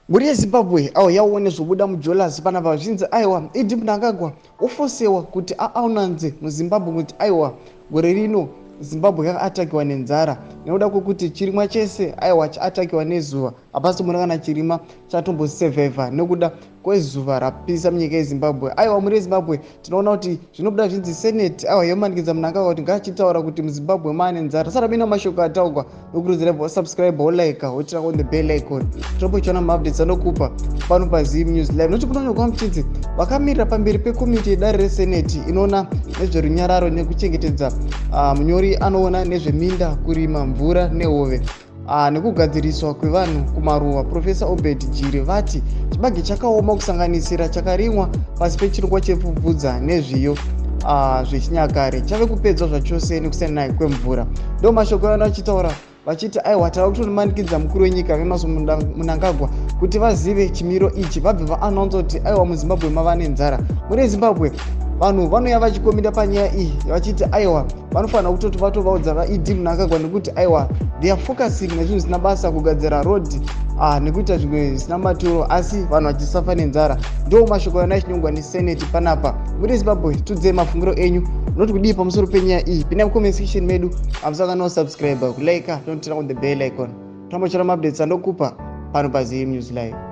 Mhuri yeZimbabwe awo yaone zvobuda muJolas panapa zvinzi aiwa ED Mnangagwa ofosewa kuti aaunanze muZimbabwe kuti aiwa gore rino Zimbabwe yakaatakiwa nenzara nekuda kwekuti chirimwa chese aiwa chaatakiwa nezuva, hapasi muna kana chirima chatombosevhevha nekuda kwezuva rapisa munyika yeZimbabwe. Aiwa mhuri yeZimbabwe, tinoona kuti zvinobuda zvinzi Senate aiwa yomanikidza Mnangagwa kuti ngaachitaura kuti muZimbabwe maane nzara. Sarabina mashoko ataugwa, nokurudzira wasubscribe, wolike, woturn on the bell icon, tinombochiona maupdates anokupa pano paZim News Live. Nokuti kunonyorwa muchinzi vakamirira pamberi pekomiti yedare reSeneti inoona nezverunyararo nekuchengetedza, munyori anoona nezveminda, kurima, mvura nehove nekugadziriswa kwevanhu kumaruwa, Professor Obed Jiri, vati chibage chakaoma kusanganisira chakarimwa pasi pechirongwa chepfupfudza nezviyo zvechinyakare chave kupedzwa zvachose nekusanaya kwemvura. Ndo mashoko avana vachitaura vachiti aiwa tava kutomanikidza mukuru wenyika VaEmmerson Mnangagwa kuti vazive chimiro ichi, vabve vaanonza kuti aiwa muZimbabwe mava nenzara. Muri Zimbabwe vanhu vanouya vachikomida panyaya iyi vachiti aiwa vanofanira kutoti vatovaudza vaED Mnangagwa nekuti aiwa they are focusing nezvinhu zvisina basa, kugadzira road nekuita zvimwe zvisina maturo, asi vanhu vachisafa nenzara. Ndo mashoko ana achinyongwa neSenate panapa. Muri Zimbabwe, tudzei mafungiro enyu, unoti kudii pamusoro penyaya iyi? Pinda mucomment section medu, hamusangana subscribe, kulike, noturn on the bell icon, tambochora maupdates andokupa pano paZim News Live.